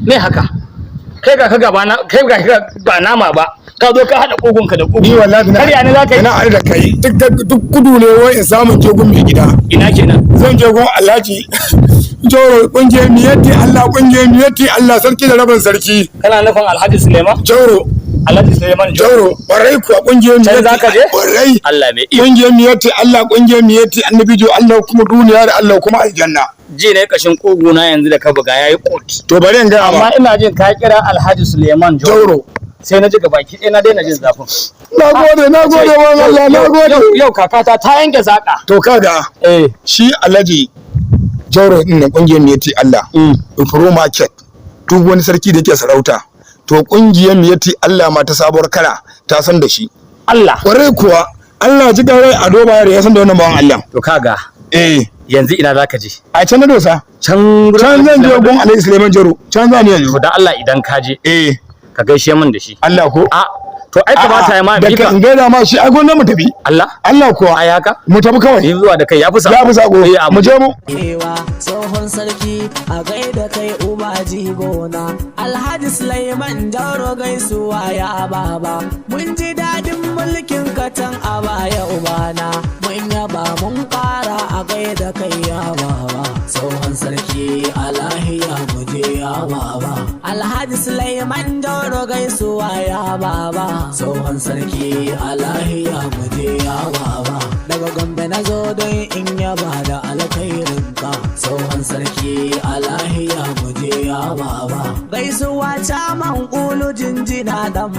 Me haka? Kai ga ka gaba na, kai ga ka ba nama ba, ka zo ka hada kugunka da kugu. Ni wallahi na Karya ne za ka yi? Na haɗu da kai duk gudu ne wai in samu je gun mai gida. Ina kenan? Zan je gun Alhaji Jauro, kungiyar Miyatti Allah, kungiyar Miyatti Allah, sarki da rabin sarki. Kana nufin Alhaji Suleiman? Jauro. Alhaji Suleiman Jauro. Jauro, ƙwarai kuwa, kungiyar Can Miyatti. za ka je? Ƙwarai. Allah mai iko. Kungiyar Miyatti Allah, kungiyar Miyatti Annabi Jo Allah, kuma duniya da Allah kuma aljanna. Ji ne kashin kuguna yanzu da ka buga yayi kot. To, bari in gaya Amma ma. Ina jin ka kira Alhaji Suleiman Jauro. Jauro. Sai na ji gabaki ɗaya na daina jin zafin. Na gode, na gode wa Allah, na gode. Yau kakata ta yanke saka. To kaga, shi Alhaji Jauro din nan, kungiyar Miyatti Allah, Pro Market, duk wani sarki da yake sarauta, to kungiyar Miyatti Allah ma ta sabuwar kala ta san da shi. Allah. Kwarai kuwa, Allah ji rai a doba ya san da wannan bawan Allah. To kaga, yanzu ina zaka je? A can na dosa. Can gurin? Can zan je gun Alhaji Suleiman Jauro, can za ni yanzu. To, dan Allah idan ka je, ka gaishe min da shi. Allah ko? A to, ai kamata ya ma da bi ka ka. in gaida ma shi, ai gwamnati mu tafi. Allah. Allah kuwa. Ai haka. Mu tafi kawai. Ni zuwa da kai yafi sako. Ya fi sako. Eh. Mu je mu. Kewa tsohon sarki, a gaida kai uba jigona Alhaji Sulaiman Jauro, gaisuwa ya baba. Mun ji daɗin mulkin katan a baya, ubana, mun yaba, mun ƙara, a gaida kai ya baba. Tsohon sarki a lahiya, mu je ya baba. Alhaji Sulaiman Jauro, gaisuwa ya baba. Tsohon sarki a lahiya, mu je ya baba. Daga Gombe na zo don in yaba da alkhairinka. Tsohon sarki a lahiya, mu je ya baba. Gaisuwa caman kulu, jinjina dan.